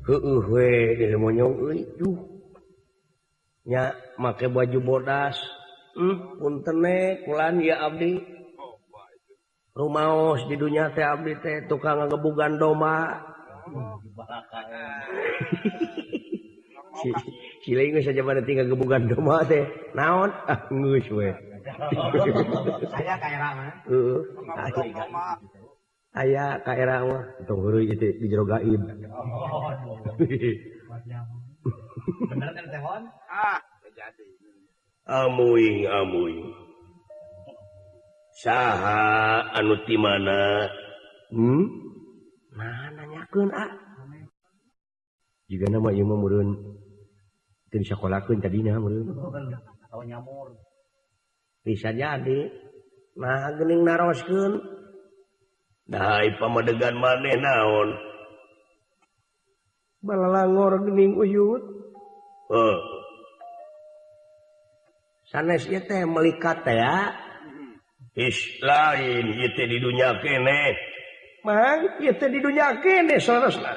Heueuh we deui monyong euy duh. Nya make baju bodas. Punten kulan ya abdi. Rumaos di dunya teh abdi teh tukang ngagebugan domba. Si geus aja mana tinggal gebugan domba teh. Naon? Ah geus we. Saya ka era mah. Heeh. Aya ka era mah tong heureuy ieu teh di jero gaib. Bener kan teh hon? Ah, jadi. Amuing amuing. Saha anu ti mana? Nah nanyakeun ah. Jiga nama ieu mah meureun teu disakolakeun tadina meureun. Tahu nyamur. Bisa jadi. Nah geuning naroskeun. Nah pamadegan maneh naon? Balalangor geuning uyut. Heuh. Sanes ieu teh melikat teh ya. Is lain ieu teh di dunya keneh. Mang ieu teh di dunya keneh sanesna.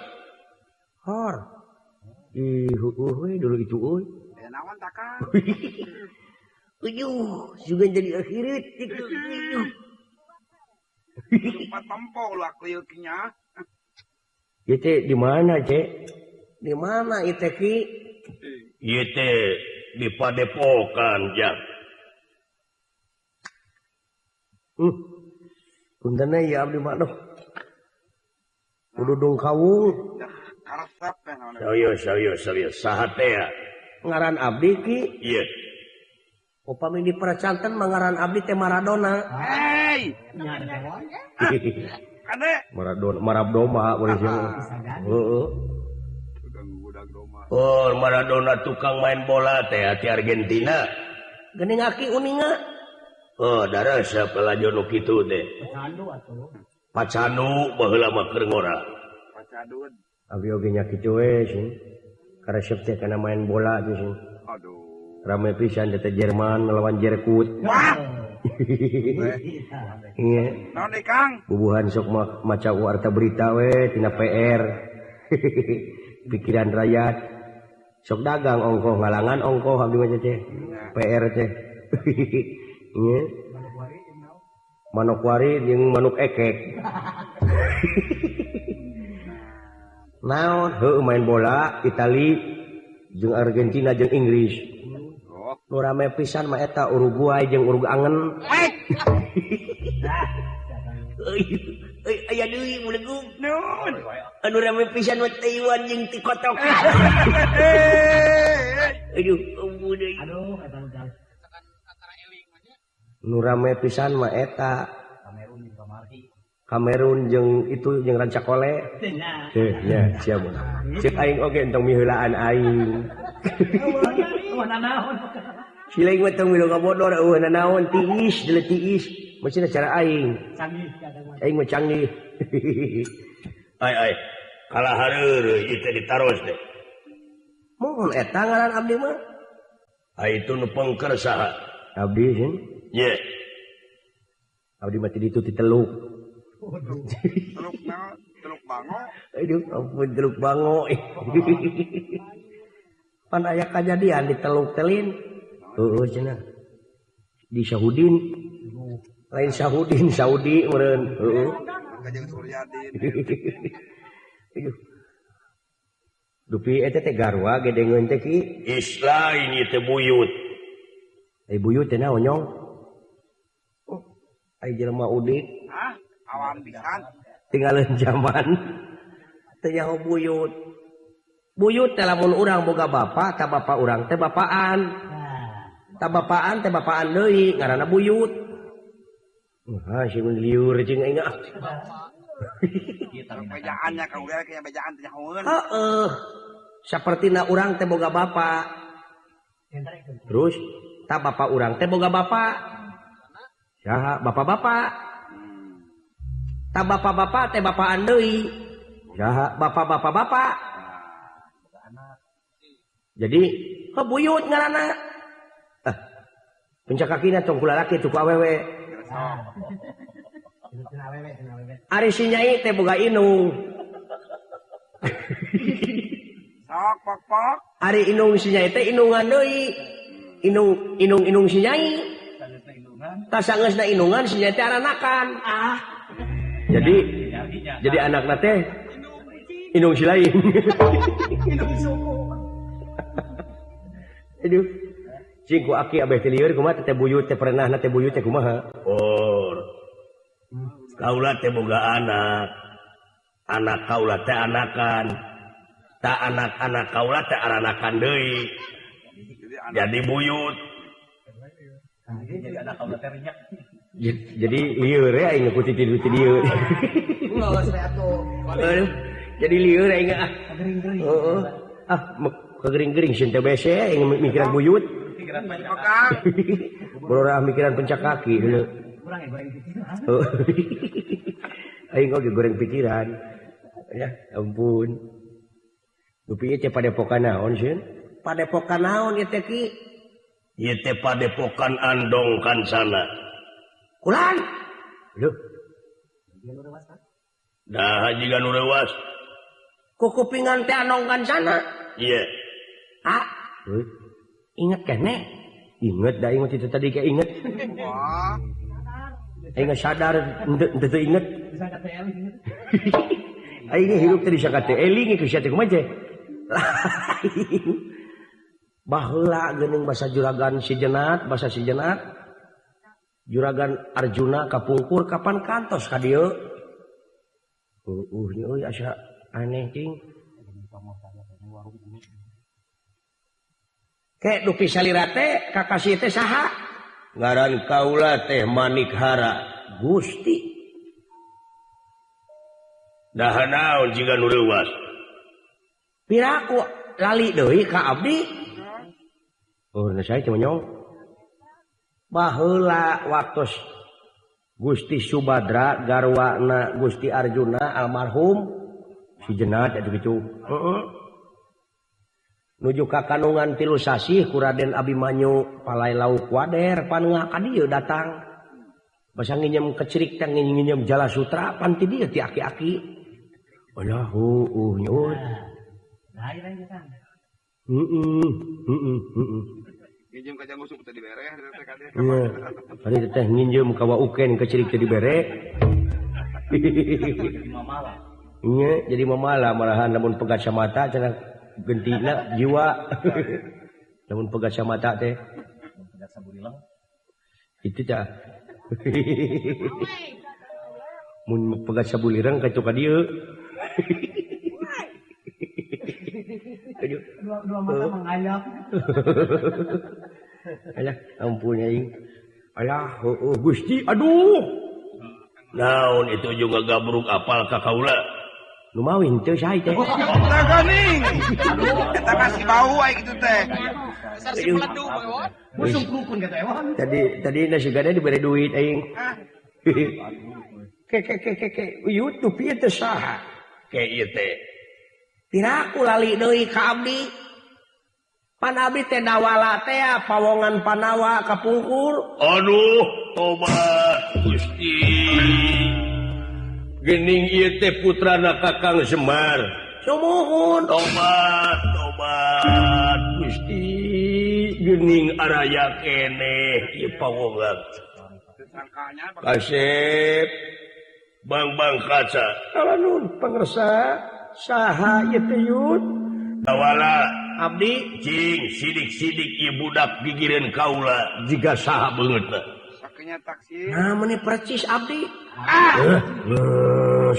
Hor. Ih heueuh we dulu itu euy. Aya naon tah Kang? Uyuh, juga jadi akhirat itu. Lupa tempo lu aku nya. Ieu teh di mana, Cek? Di mana ieu teh Ki? Ieu teh di Padepokan, Jang. Punten ya abdi mah duh. Ududung kawung. Karesep teh naon. Serius, serius, serius. Saha teh ya? Ngaran abdi Ki? Ieu. Upami di Pracanten mangaran abdi teh Maradona. Hei. Kade. Maradona, Marabdoma boleh heeh. Oh, Maradona tukang main bola teh ti Argentina. Geuning aki uninga. Oh, darasa pelajo nu kitu teh. Pacandu atuh. Pacandu baheula mah keur ngora. Pacadun. Abi oge nya kitu we sih. Karesep teh kana main bola teh sih. Aduh. Rame pisan teh Jerman ngelawan Jerkut. Wah. Iya. Naon deui Kang? Bubuhan sok maca warta berita we tina PR. Pikiran rakyat. Sok dagang ongkoh ngalangan ongkoh abdi mah teh. PR teh. Iya. Manokwari jeung manuk ekek. Naon heueuh main bola Itali jeung Argentina jeung Inggris. Nu rame pisan mah eta Uruguay jeung Urug Angen. Euy, aya deui mulegug. Naon? Anu rame pisan mah Taiwan jeung Tikotok. Aduh, ampun deui. Aduh, eta nu Nu rame pisan mah eta Kamerun jeung Kamari. Kamerun jeung itu jeung Rancakole. Teh nya siap. Cek aing oge entong miheulaan aing. Silaing mah tong milu kabodor eueuh nanaon tiis deuleu tiis. Maksudna cara aing. Canggih kadang mah. Aing mah canggih. Ai ai kalah hareureuy ieu teh ditaros teh. Mohon eta ngaran abdi mah. Ai itu nu pengker saha? Abdi sih. Ye. Abdi mah ti ditu ti teluk. Teluk naon? Teluk Bango. Aduh, ampun Teluk Bango. Pan aya kajadian di Teluk Telin. Heueuh cenah. Di Sahudin. Lain Sahudin, Saudi meureun. Heueuh. Jeung Suryadin. Aduh. Dupi eta teh garwa gedengeun teh Ki. Is lain ieu teh buyut. Ai buyut teh naon nyong? Oh, ai jelema udik. Hah? Awam pisan. Tinggalin zaman. Teu nyaho buyut. Buyut teh lamun urang boga bapa, ta bapa urang teh bapaan. Ta bapaan teh bapaan deui ngaranna buyut. Wah, sing liur jeung aing ah. Bejaannya ka urang kayak bejaan teh nyahoeun. Heeh. Sapertina urang teh boga bapa. Terus ta bapa urang teh boga bapa. Saha bapa-bapa? Ta bapa-bapa teh bapaan deui. Saha bapa-bapa-bapa? Jadi kebuyut ngaranna. Ah. Pencak kakina tong kula laki tuh ku awewe. Ari si nyai teh boga inung. Sok pok pok. Ari indung si Nyai teh indungan deui. Indung indung indung si Nyai. Tasangeusna indungan si Nyai teh aranakan. Ah. Jadi anakna teh indung si lain. Indung suku. Aduh. Cing ku aki abeh teh lieur kumaha teh buyut teh pernahna teh buyut teh kumaha? Oh. Kaula teh boga anak. Anak kaula teh anakan. Tak anak-anak kaula teh aranakan deui. Jadi buyut. Jadi anak kaula teh rinyak. Jadi lieur ya aing ku titi dieu. Ulah we atuh. Jadi lieur aing ah. Kegering-gering. Heeh. Ah, kegering-gering sieun teh bese aing mikiran buyut. Pikiran pencak. Bororah mikiran pencak kaki dulu. Kurang ya goreng pikiran. Aing oge goreng pikiran. Ya, ampun. Dupi ieu teh padepokan naon sieun? Padepokan naon ieu teh ki? Ieu teh padepokan Andong Kancana. Kulan. Lho. Dah jiga nu reuas. Kukupingan teh Andong Kancana. Iya. Ah. Ingat kene? Ingat da ingat itu tadi kayak inget. Wah. Aing sadar henteu teu inget. Bisa kata eling. Aing hirup teh bisa kata eling ku sia teh kumaha teh. Baheula geuning basa juragan si Jenat, basa si Jenat. Juragan Arjuna kapungkur kapan kantos ka dieu? Nya euy asa aneh ting. Kek dupi salira teh kakasih teh saha? Ngaran kaula teh Manikhara. Gusti. Dah naon jiga nu reuas? Piraku lali deui ka abdi. Oh, nah saya cuma nyong. Baheula waktos Gusti Subadra garwana Gusti Arjuna almarhum si Jenat atuh kitu. Heeh. Nuju ka kandungan 3 sasih ku Raden Abimanyu palai lauk wader panengah ka dieu datang. Basa nginjem kecerik teh nginjem jala sutra pan ti dieu ti aki-aki. Alah heueuh nyuhun. Heeh heeh heeh. Nginjem ka jamu suku teh dibere teh ka dieu. Tadi teh nginjem ka Wa Uken kecerik teh dibere. Jadi mamala. Nya jadi mamala malahan lamun pegat samata cenah gentina jiwa. Lamun pegat samata teh pegat saburileng. Itu tah. Mun pegat sabulireng ka ka dieu. Dua mata mengayap. Alah, ampun aing. Alah, heueuh Gusti, aduh. Naon itu juga gabruk apal ka kaula. Lumawi henteu saha teh. Tah geuning. Eta kasih bau aing kitu teh. Besar si peledu bang. Busung krukun kata ewan. Tadi nasi gada diberi duit aing. Ke ke ke ke ke YouTube ieu teh saha? Ke ieu teh. Piraku lali deui ka abdi. Pan abdi teh dawala teh pawongan Panawa kapungkur. Aduh, tobat Gusti. Gening ieu teh putrana Kakang Semar. Sumuhun. Tobat, tobat Gusti. Gening araya keneh ieu pawongan. Kasep Bang-bang kaca. Alanun pangersa saha ieu teh yut? Dawala abdi cing sidik-sidik ieu budak gigireun kaula jiga saha beungeutna. Sakenya taksi. Nah meuni percis abdi. Ah.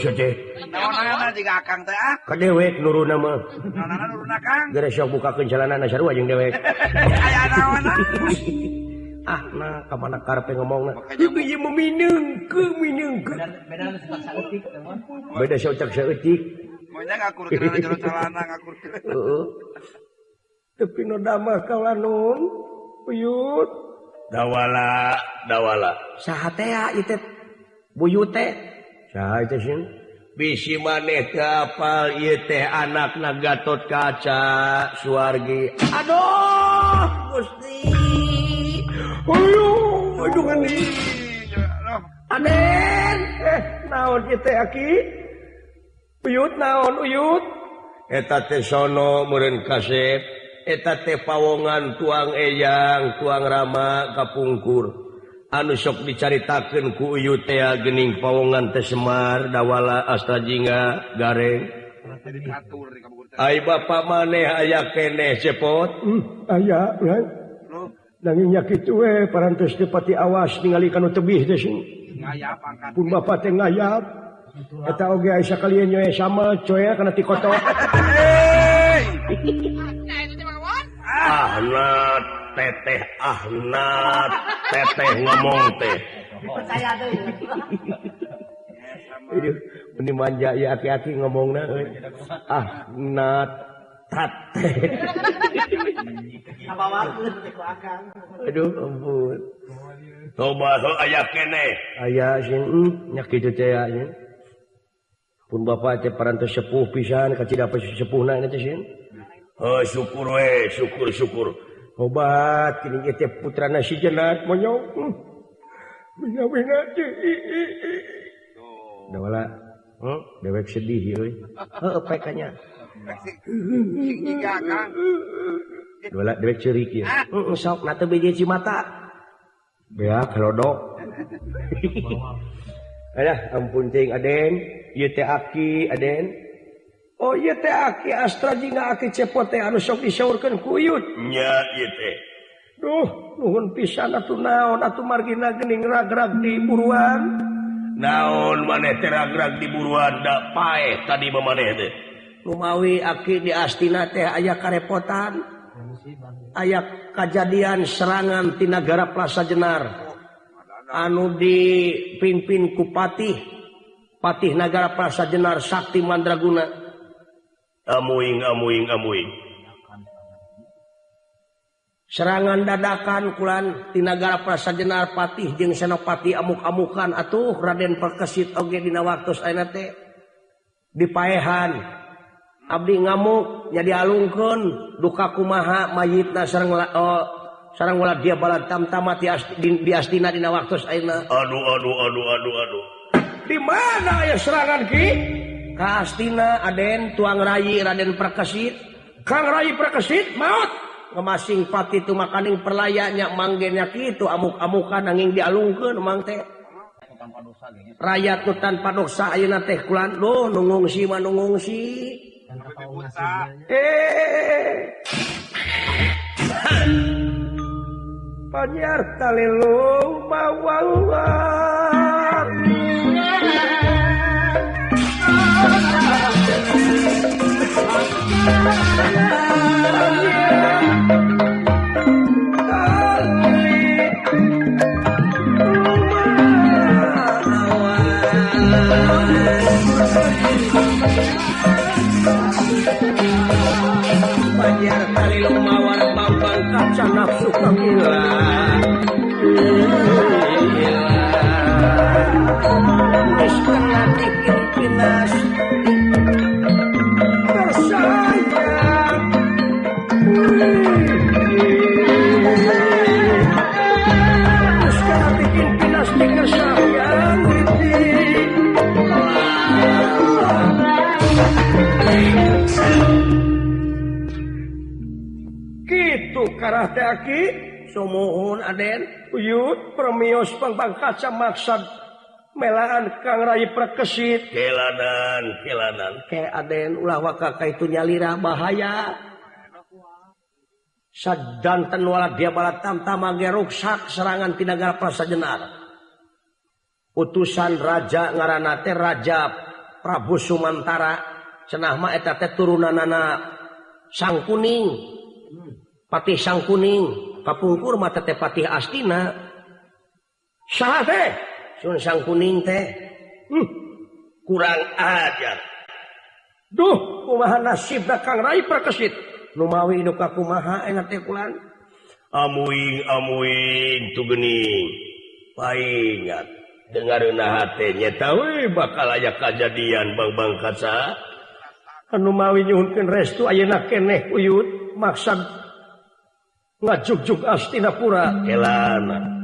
Sia teh. Naonana jiga akang teh ah. Ka dewek nuruna mah. Naonana nuruna Kang? Geus sok bukakeun jalanana sarua jeung dewek. Aya naonna? Ah nah ka mana karepe ngomongna. Ieu ieu meminengkeun minengkeun. Beda saeutik saeutik teh mah. Beda saeutik saeutik. Monya ngakurkeun jero calana ngakurkeun. Heeh. Tapi nu damah kaula nun uyut. Dawala, dawala. Saha teh ieu teh? Buyut teh. Saha teh sieun? Bisi maneh teh apal ieu teh anakna Gatot Kaca Suwargi. Aduh, Gusti. Aduh, aduh geuning. Aden, naon ieu teh aki? Uyut naon uyut? Eta teh sono meureun kasep eta teh pawongan tuang eyang tuang rama kapungkur anu sok dicaritakeun ku uyut teh geuning pawongan teh Semar Dawala Astra Jingga Gareng. Ai bapa maneh aya keneh cepot? Aya kan. Nanging nya kitu we parantos teu pati awas ningali kanu tebih teh sing. Ngayap angkat. Pun bapa teh ngayap. Eta oge aya sakalian nyoe sama coe kana ti kotok. Ahnat teteh ahnat teteh ngomong teh. Percaya deui. Aduh, meni manja ieu aki-aki ngomongna euy. Ahnat teteh. Kabawakeun teh ku akang. Aduh, ampun. Coba heuh aya keneh. Aya sing nya kitu teh ya. Pun bapa teh parantos sepuh pisan kacida sepuhna teh sieun. Heuh syukur we, syukur syukur. Obat kini teh putrana si Jenat monyong. Bina-bina teh. Dawala. Dewek sedih euy. Heuh pekanya. Sing jiga Kang. Dawala dewek ceurik ieu. Heeh sok na teu biji cimata. Beak lodok. Alah ampun teuing Aden, ieu teh aki Aden. Oh ieu teh aki Astra Jingga aki Cepot teh anu sok disaurkeun ku uyut. Nya ieu teh. Duh, nuhun pisan atuh naon atuh margina geuning ragrag di buruan. Naon maneh teh ragrag di buruan da paeh tadi mah maneh teh. Lumawi aki di Astina teh aya karepotan. Aya kajadian serangan ti nagara Plaza Jenar. Anu dipimpin ku Patih Patih Nagara Plaza Jenar Sakti Mandraguna. Amuing amuing amuing. Serangan dadakan kulan ti Nagara Plaza Jenar Patih jeung Senopati amuk-amukan atuh Raden Perkesit oge dina waktos ayeuna teh dipaehan. Abdi ngamuk nya dialungkeun duka kumaha mayitna sareng sareng wala dia balad tamtama di Astina dina waktos ayeuna. Aduh aduh aduh aduh aduh. Di mana aya serangan ki? Ka Astina Aden tuang rayi Raden Perkesit. Kang Rayi Perkesit maot. Ngemasing pati tu makaning perlaya nya manggennya kitu amuk-amukan nanging dialungkeun mang teh. Rakyat nu tanpa dosa ayeuna teh kulan duh nu ngungsi mah nu ngungsi. Panyarta lelu mawawar. Panyarta lelu mawar bambang kaca nafsu kamila. Wis kena bikin pinas tersayang. Wis kena bikin pinas tersayang. Kitu karah teh aki. Sumuhun Aden uyut permios pangbang kaca maksad melaan Kang Rayi Perkesit. Kelanan kelanan ke Aden ulah waka ka itu nyalira bahaya. Sadanten wala dia bala tamtama ge ruksak serangan ti Nagara Plaza Jenar. Utusan raja ngaranna teh Raja Prabu Sumantara cenah mah eta teh turunanana Sang Kuning. Patih Sang Kuning kapungkur mah teh Patih Astina. Saha teh? Sun Sang Kuning teh. Kurang ajar. Duh, kumaha nasibna Kang Rayi Perkesit? Numawi nu kakumaha enak teh kulan? Amuing amuing tu geuning. Paingat dengareuna hate nya we bakal aya kajadian bang-bang kaca. Anu mawi nyuhunkeun restu ayeuna keneh uyut maksad ngajugjug Astinapura kelana.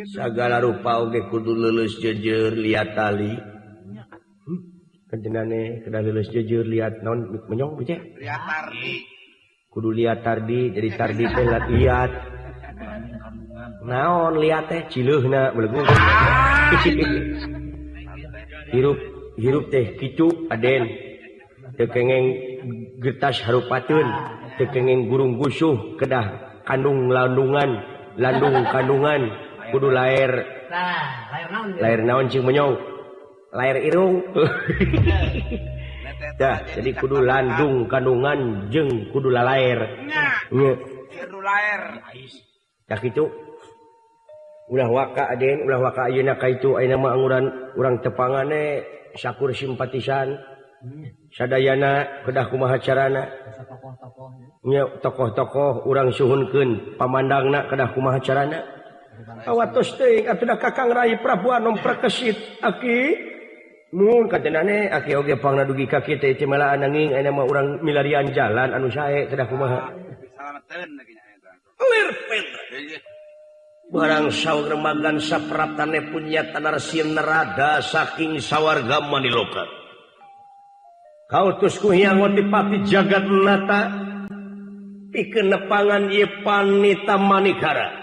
Sagala rupa oge kudu leuleus jeujeur liat tali. Kencenane kedah leuleus jujur lihat naon menyong teh? Lihat tardi. Kudu lihat tardi, jadi tardi teh lihat. Naon lihat teh cileuhna belegu. Hirup hirup teh kitu Aden. Teu kengeng gertas harupateun, teu kengeng gurung gusuh kedah kandung landungan, landung kandungan kudu laer. Nah, laer naon? Laer naon cing menyong? Laer irung. Dah, jadi kudu landung kandungan jeung kudu lalaer. Nya. Kudu laer. Tah kitu. Ulah waka Aden, ulah waka ayeuna ka itu ayeuna mah anguran urang tepangane sakur simpatisan. Sadayana kedah kumaha carana. Nya tokoh-tokoh urang suhunkeun pamandangna kedah kumaha carana. Awatos teuing atuh da Kakang Rai Prabu Anom Prakesit aki. Mun katenane aki oge pangna dugi ka kieu teh cemelaan nanging ayeuna mah urang milarian jalan anu sae kedah kumaha. Salameteun lagi nya eta. Lir pendra. Barang saur remagan sapraptane punya tanarsi nerada saking sawarga maniloka. Kautus ku hyang otipati jagat nata pikeun nepangan ieu panita Manikara.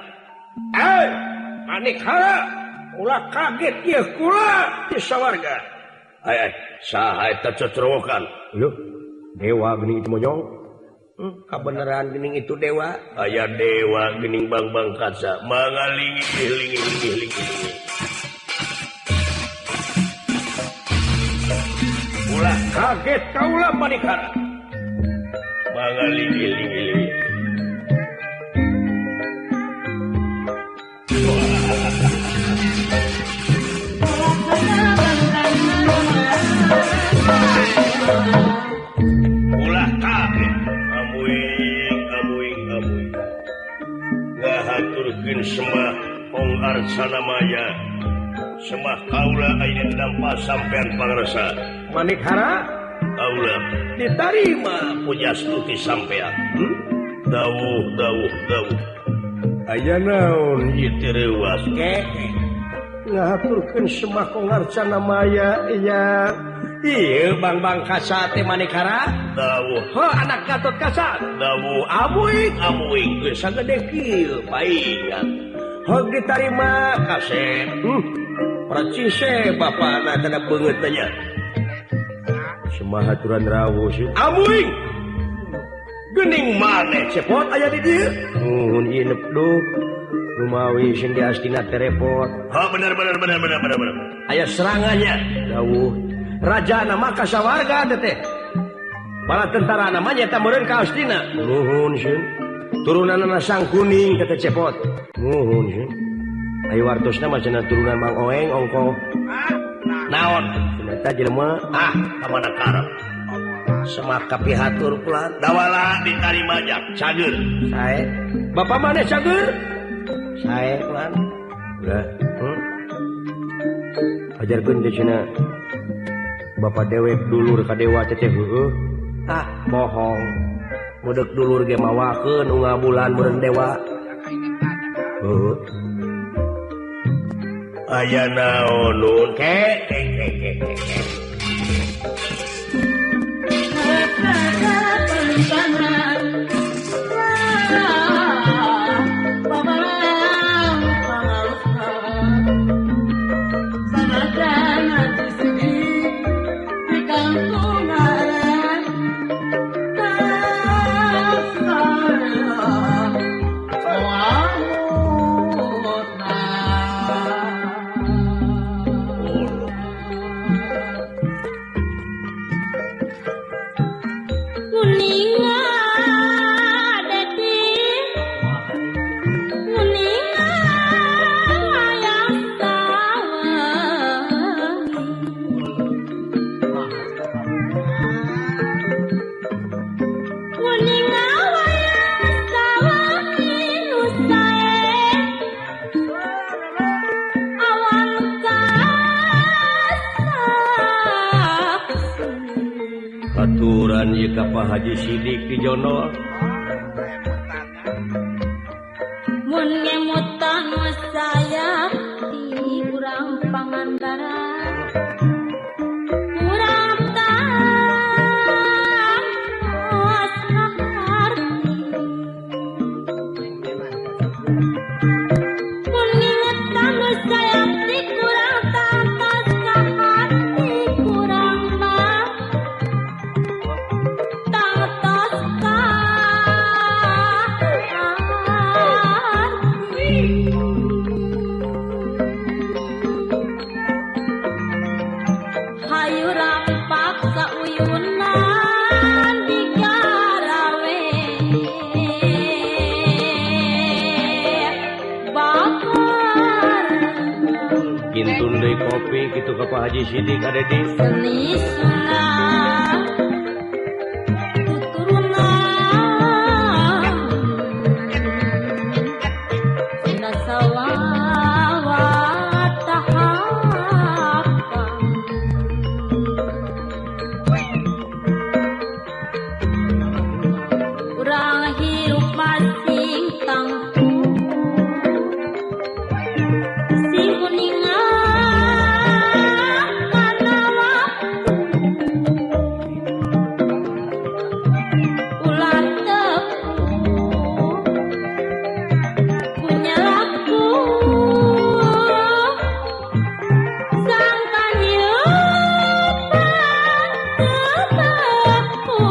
Manikara, ulah kaget ieu kula di sawarga. Ai saha eta cocorowokan? Lho, dewa geuning itu monyong. Kabeneran geuning itu dewa. Aya dewa geuning bang-bang kaca mangalingi lingi lingi lingi. Ulah kaget kaula Manikara. Mangalingi lingi lingi. Ulah kaget amuing amuing amuing. Ngahaturkeun sembah Ong Arsana Maya. Sembah kaula ayeuna dampa sampean pangresa. Manikara kaula ditarima pujastuti sampean. Dawuh dawuh dawuh. Aya naon ieu teh reuas ke? Ngahaturkeun sembah Ong Arsana Maya iya. Ieu bang-bang kasa teh Manikara. Dawuh. Heuh anak Gatot Kaca. Dawuh amuing amuing geus sagede kieu paingan. Heuh ditarima kasep. Percise bapana tanda beungeut tanya. Sembah aturan rawuh sih. Amuing. Geuning maneh cepot aya di dieu. Nuhun ieu nepduk. Lumawi sing diastina teh repot. Ha bener bener bener bener bener bener. Aya serangannya. Dawuh. Raja nama kasawarga teh. Bala tentara namanya eta meureun ka Astina. Nuhun sieun. Turunanna sang kuning teh cepot. Nuhun sieun. Ayo wartosna mah cenah turunan Mang Oeng ongko. Naon? Eta jelema ah ka mana karep. Semak kapihatur kula dawala ditarima jak cager. Sae. Bapak maneh cager? Sae kulan. Ulah. Ajarkeun teh cenah. Bapak dewek dulur ka dewa teh heueuh. Ah, bohong. Mudek dulur ge mawakeun unggal bulan meureun dewa. Heueuh. Aya naon nun ke ke ke ke ke. Aturan ieu ka Pak Haji Sidik di Jono. Mun ngemutan saya di urang Pangandaran. Urang ka Pak Haji Sidik ada di seni sunah tuturunan Sunda salawat tahapan urang hirup masing tangtu sing kuningan kana waktu ulah tepu punya laku sangkan hirupan tetepu.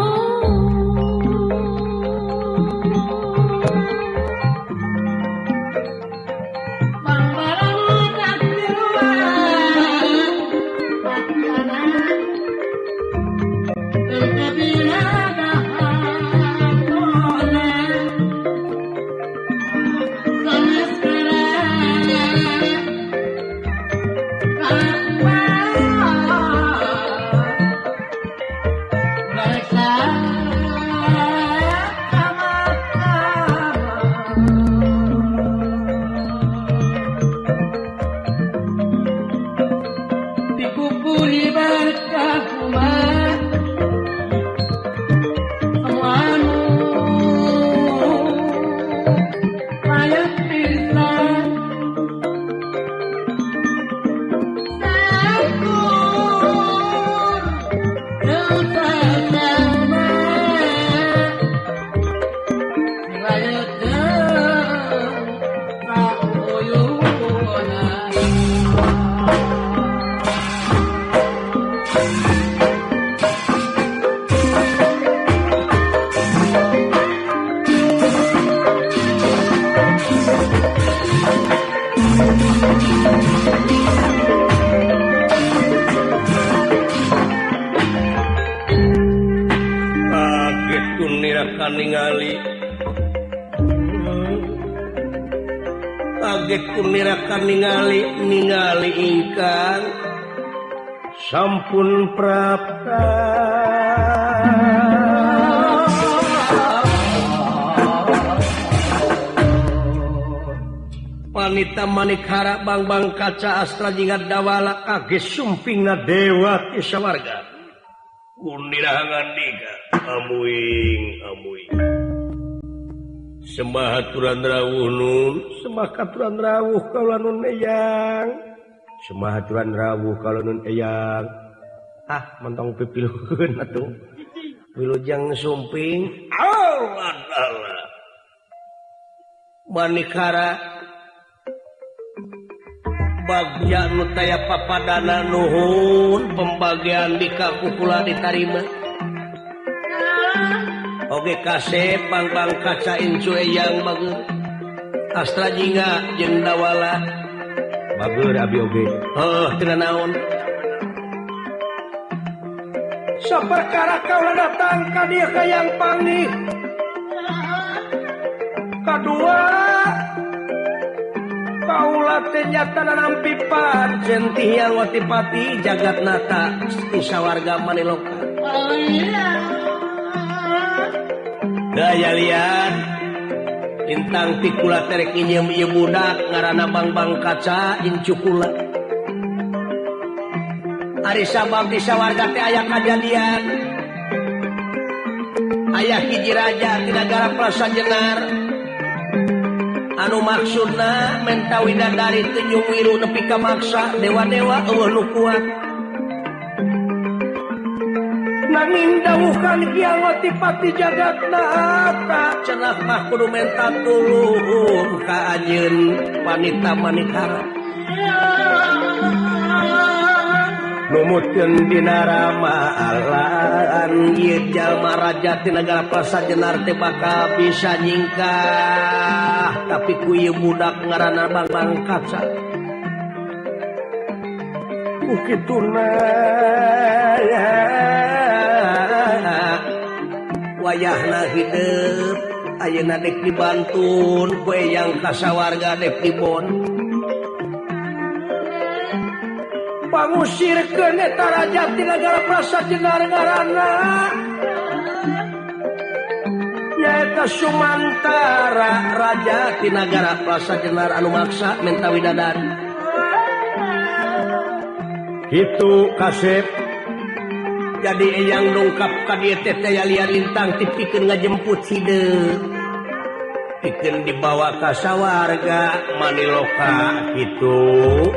Kaget kunira kaningali kaget kunira kaningali ningali ingkang sampun prapta Panita manikara bang-bang kaca astra jingga dawala kaget sumpingna dewa ti sawarga kunira ngandika amuing amuing sembah aturan rawuh nun sembah katuran rawuh kaula nun eyang sembah aturan rawuh kaula nun eyang ah mentong pipiluheun atuh wilujeng sumping Allah Allah manikara bagja nu taya papadana nuhun pembagian di kakukula ditarima oge kasep bang-bang kaca incu eyang bager astra jingga jeung dawala bager abi oge heuh teu naon saperkara kaula datang ka dieu ka yang pangnih kadua kaula teh nyata nampi pancen ti Hyang Watipati jagat nata ti sawarga maniloka. Daya lian lintang ti kula terek nginyeum ieu budak ngaranna Bang-bang Kaca incu kula. Ari sabab di sawarga teh aya kajadian. Aya hiji raja ti nagara Prasajenar. Anu maksudna menta widadari tunjung wiru nepi ka maksa dewa-dewa eueuh nu kuat. Nanging dawuhkan Hyang Watipati jagatna ata cenah mah kudu menta tulung ka anjeun panita manikara. Numutkeun dina ramalan ieu jalma raja ti nagara Prasajenar teh bakal bisa nyingkah tapi ku ieu budak ngaranna Bang-bang Kaca. Ku kituna wayahna hidup ayeuna dek dibantun ku eyang kasawarga dek dibon. Dipangusirkeun eta raja ti nagara Prasa Jenar ngaranna nyaeta Sumantara raja ti nagara Prasa Jenar anu maksa menta widadari. Kitu kasep. Jadi eyang dongkap ka dieu teh liar lintang tipikeun ngajemput hideung. Pikeun dibawa ka sawarga maniloka kitu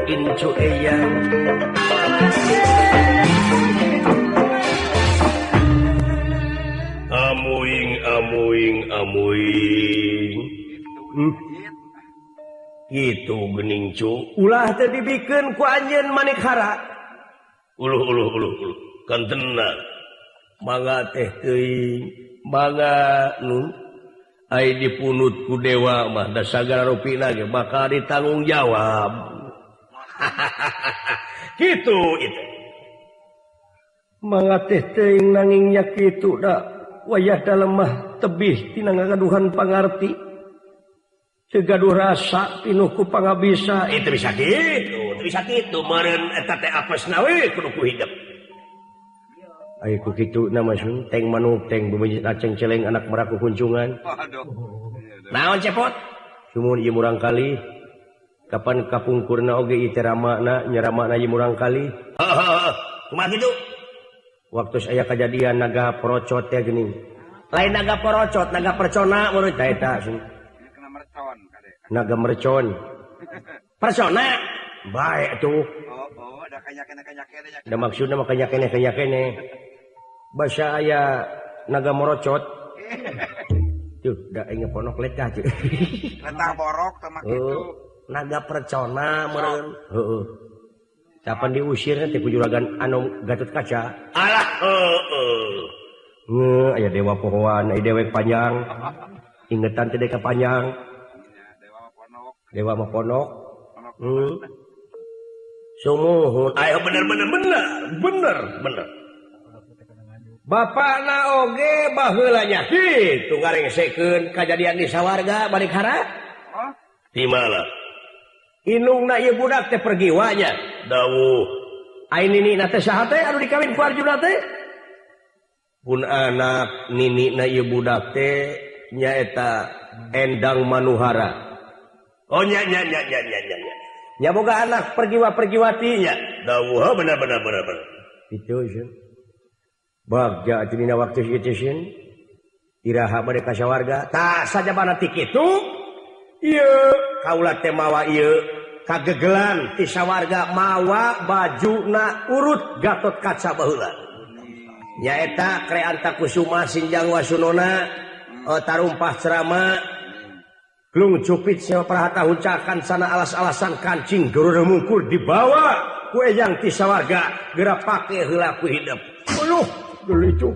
incu eyang. Amuing amuing amuing. Kitu geuning cu. Ulah teh dibikeun ku anjeun Manikhara. Uluh uluh uluh uluh. Kantenan. Mangga teh teuing, mangga nu ai dipunut ku dewa mah da sagala rupina ge bakal ditanggung jawab. Kitu itu. Mangga teh teuing nanging nya kitu da wayah dalem mah tebih tina ngagaduhan pangarti. Teu gaduh rasa pinuh ku pangabisa. Itu bisa kitu, teu bisa kitu meureun eta teh apesna we kudu ku hidep. Ai ku kitu na mah sun teng manuk teng beumeujit aceng celeng anak meraku kuncungan. Waduh. Naon cepot? Sumun ieu murang kali. Kapan kapungkurna oge ieu teh ramana nya ramana ieu murang kali. Heeh. Kumaha kitu? Waktu aya kajadian naga porocot teh geuning. Lain naga porocot, naga percona murid tah eta sun. Kena mercon kade. Naga mercon. Persona bae atuh. Oh, oh, da kanya-kene. Da maksudna mah kanya-kene. Basa aya naga morocot. Tuh, da aing ponok letah tuh. Letah borok teh mah kitu. Naga percona meureun. Heeh. Kapan diusir teh ku juragan anu Gatot Kaca. Alah heeh. Nge aya dewa pohoan, aya dewek panjang. Ingetan teh deka panjang. Dewa mah ponok. Dewa mah ponok. Sumuhun. Ayo bener bener bener bener bener. Bapakna oge baheula nya kitu ngarengsekeun kajadian di sawarga balik hara. Di mana? Indungna ieu budak teh pergiwa nya. Dawuh. Ai ninina teh saha teh anu dikawin ku Arjuna teh? Pun anak ninina ieu budak teh nyaeta Endang Manuhara. Oh nya nya nya nya nya nya. Nya boga anak pergiwa-pergiwati nya. Dawuh bener bener bener bener. Kitu sieun. Bagja atuh dina waktu ieu sieun. Iraha bade ka sawarga. Tah sajabana ti kitu ieu kaula teh mawa ieu kagegelan ti sawarga mawa bajuna urut Gatot Kaca baheula. Nyaeta Kreanta Kusuma Sinjang Wasunona tarumpah cerama klung cupit sewa prahata huncakan sana alas-alasan kancing Garuda mungkur dibawa ku eyang ti sawarga geura pake heula ku hidep. Uluh geuleuh itu.